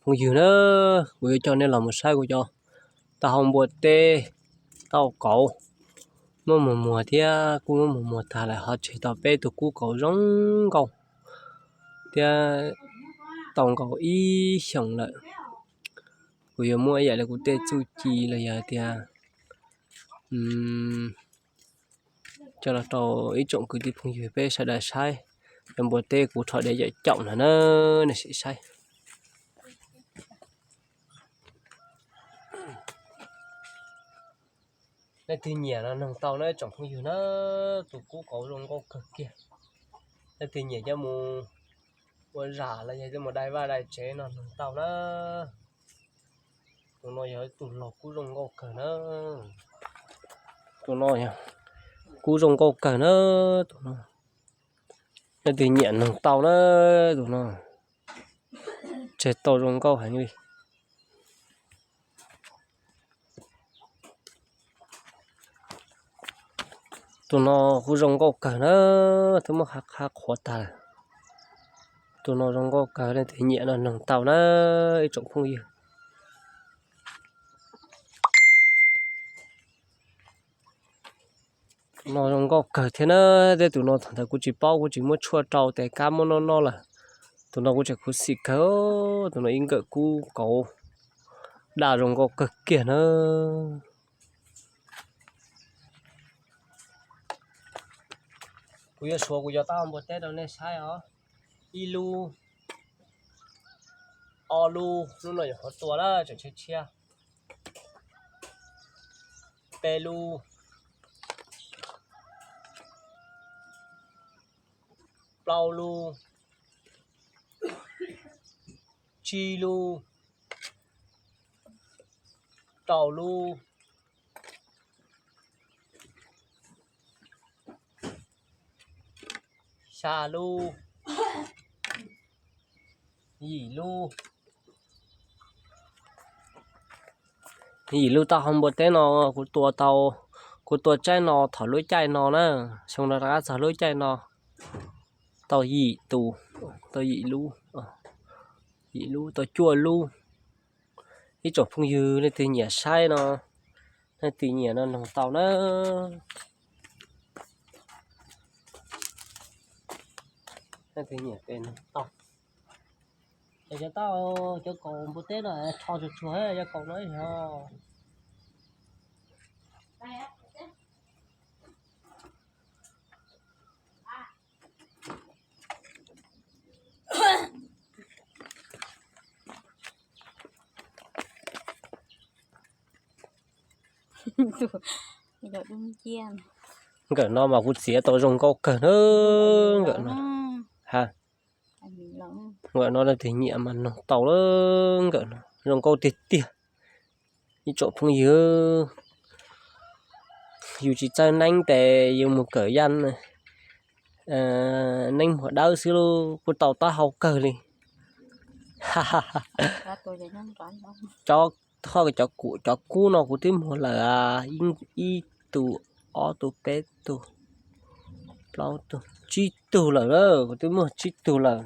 phooj ywg na, kuv yuav coj nej los mus saib kuv cov taub hau npua teb, taub hau kauv, muab muag muag thiab kuj muab muag muag tag lawm ho tseg tau peb tug kub kauv zoo nkauj thiab tau nkaus ib xyoos lawm. Kuv yuav muab ib yam li kuv tej txuj ci los yog tias coj los rau ib tsoom kwv tij phooj ywg peb sawv daws saib. Cov npua teb kuv rho diav caum caum no na, nej sim saib. Leej twg nyiam no noog tau na tsoom phooj ywg na, tus kub kauv zoo nkauj kawg kiag. Leej twg nyiam coj mus ua zam los yog coj mus dai vaj dai tsev no noog tau na. Tus no yog ib tug log kub zoo nkauj kawg na. Tus no yog kub zoo nkauj kawg na. Tus no leej twg nyiam noog tau na, tus no tseg tau zoo nkauj heev li. Tus no kuj zoo nkauj kawg na, twb muab qhab qhuav tag lawm. Tus no zoo nkauj kawg, leej twg nyiam no noog tau na ib tsoom phooj ywg. Tus no zoo nkauj kawg thiab na, thiab tus no thaum ntawd kuv tsis paub kuv tsis muab tshuaj rau tes kab muab noj noj lawm. Tus no kuv tseem khuv xim kawg, tus no ib nkawm kub kauv daj zoo nkauj kawg kiag na. Kuv yuav suav kuv cov taub hau npua teb rau nej saib os. Ib lub, ob lub, lub no yuav qhuav tua lawm tseem tshiab tshiab. Peb lub, plaub lub, tsib lub, rau lub, xya lub, yim lub. Yim lub taub hau npua teb no kuv tua tau, kuv tua tsaib no thaum lub caij no na, xyoo no rov qab txog lub caij no tau yim tus, tau yim lub, yim lub tau cuaj lub. Ib tsoom phooj ywg leej twg nyiam saib no, leej twg nyiam no noog tau na. Leej twg nyiam tes noog tau. Cov taub hau, cov kaum npua teb no rho tsuag tsuag cov kaum no yog. Nkawm no mas kuv txiav tau zoo nkauj kawg na. Nkawm no, ha, nkawm no leej twg nyiam mas noog tau lawm, nkawm no zoo nkauj tiag tiag. Ib tsoom phooj ywg, yus tsis txawj neeb tes yus mus kawm yaj neeb muag dawb xwb los kuj tau taub hau kawg li. Cov, cov kub no kuv twb muag lawm ib tug, ob tug, peb tug, plaub tug, tsib tug lawm, kuv twb muag tsib tug lawm.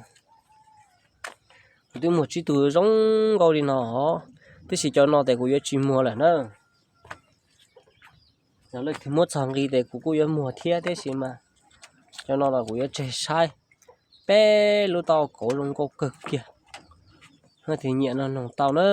Kuv twb muag tsib tug zoo nkauj li no, tiam sis cov no tes kuv yuav tsis muag lawm na. Yog leej twg muab txog nqi tes kuv kuj yuav muag thiab, tiam sis mas cov no los kuv yuav tseg saib. Peb lub taub hau kauv zoo nkauj kawg kiag. Leej twg nyiam no noog tau na.